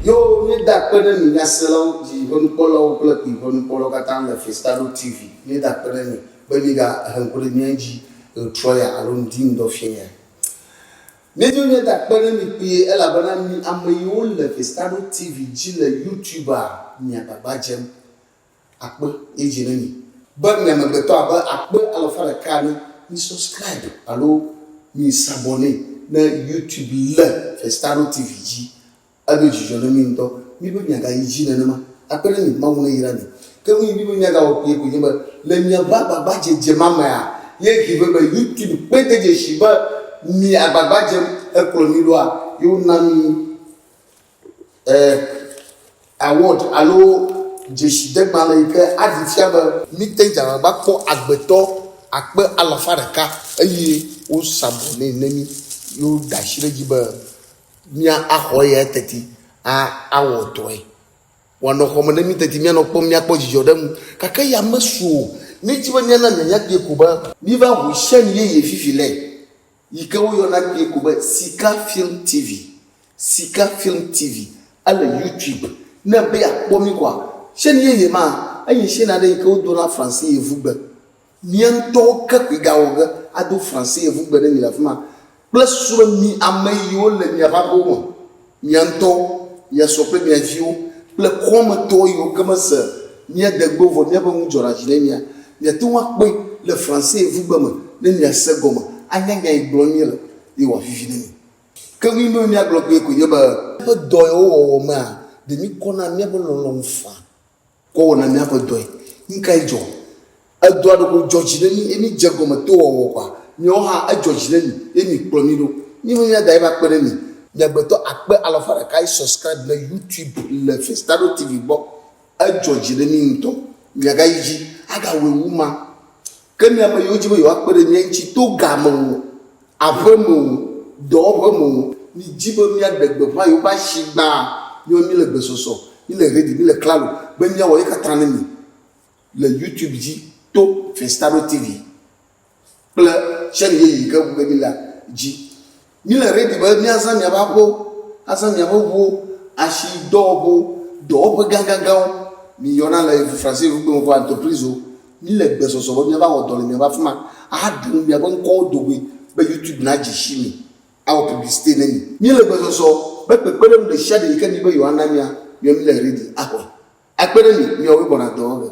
Yoo, míeda akpe ɖe mi nyaselawo, didiƒenukpɔlawo kple kpuiƒenukpɔlawo katã le Festado TV. Míeda akpe ɖe mi be migahe ŋku ɖe mía dzi ɣetrɔ ya alo ŋdi ŋdɔ fiẽ ya. Míedi be míada akpe ɖe mi kpuie elabena mi ame yiwo le Festado TV dzi le YouTube-a, mia agbagba dzem akpe ye dzi ne mi. Be mi amegbetɔ abe akpe alafa ɖeka ene mi subscribe alo mi s'abonner ne YouTube le Festado TV dzi. Edo dzidzɔ ne mi ŋutɔ. Mi be miagayi dzi nenema. Akpe ɖe mi, Mawu neyra mi. Ke nu yi mi be miagawɔ kpuie koe nye be, le miaƒe agbagbadzedze ma mea, ye hi be be YouTube kpe de dzesi be mi agbagba dzem hekplɔ mi ɖoa, ye wona mi eh, award alo dzesidegbalẽ yi ke aɖi fia be mite dze agbagba kpɔ agbetɔ akpe alafa ɖeka eye wosa vɔ nɛ ne mi ye woda asi ɖe edzi be mía axɔ eya teti a awɔ dɔe. Wòanɔ xɔme ne mí teti míanɔ kpɔm míakpɔ dzidzɔ ɖe eŋu. Gake eya mesu o. Míedi be míana mianya kpuie ko be míva ʋu chaîne yeye fifi lɛ yi ke woyɔna kpuie ko be Sika Film TV. Sika Film TV. Ele YouTube. Ne èbe yeakpɔ mí koa, chaîne yeye ma, enye chaîne aɖe yi ke wodona Français yevugbe. Mía ŋutɔwo ke koe gawɔ ge ado Français yevugbe ɖe mi le afi ma kple susu be mi ame yiwo le miaƒe aƒewo me, mia ŋutɔwo, mia srɔ̃ kple mia viwo kple kɔmetɔ yiwo ke mese mía degbe o vɔ míaƒe nu dzɔna dzi ne mia, miate ŋu akpɔe le Français yevugbe me ne miase gɔme anya nya yi gblɔm míele eye wòavivi ne mi. Ke nu yi be míagblɔ kpuie koe nye be, Míaƒe dɔ yawo wɔwɔ mea, ɖe míkɔna míaƒe lɔlɔ̃nu faa kɔ wɔna míaƒe dɔe. Nu kae dzɔ? Edɔa ɖeko dzɔ dzi ne mí ye mídze egɔme to wɔwɔ kɔa, miawo hã edzɔ dzi ne mi ye mikplɔ mí ɖo. Mí be míada eƒe akpe ɖe mi. Mi agbetɔ akpe alafa ɖeka ye subscribe ne YouTube le Festado TV gbɔ. Edzɔ dzi ne mí ŋutɔ. Miagayi dzi agawɔe wu ma. Ke mi ame yiwo di be yewoakpe ɖe mía ŋuti to ga me o, aƒe me o, dɔwɔƒe me o, midi be míaɖe gbeƒã yewoƒe asi gbã, míawo míle gbesɔsɔ, míle ready, míle klalo be míawɔ ye katã ne mi le YouTube dzi to Festado TV kple chaîne yeye yi ke ʋu ge mílea dzi. Míle ready be míazã miaƒe aƒewo, azã miaƒe ʋuwo, asidɔwɔƒewo, dɔwɔƒe gãgãgãwo, miyɔna le Français yevugbe me be entreprisewo. Míle gbesɔsɔ be míava wɔ dɔ le miaƒe afi ma ahaɖe miaƒe ŋkɔwo do goe be YouTube nadze si mi, awɔ publicité ne mi. Míle gbesɔsɔ be kpekpeɖeŋu ɖesiaɖe yi ke mibe yewoana mía, míawo míle ready axɔe. Akpe ɖe mi, miawoe gbɔna dɔ wɔ ge.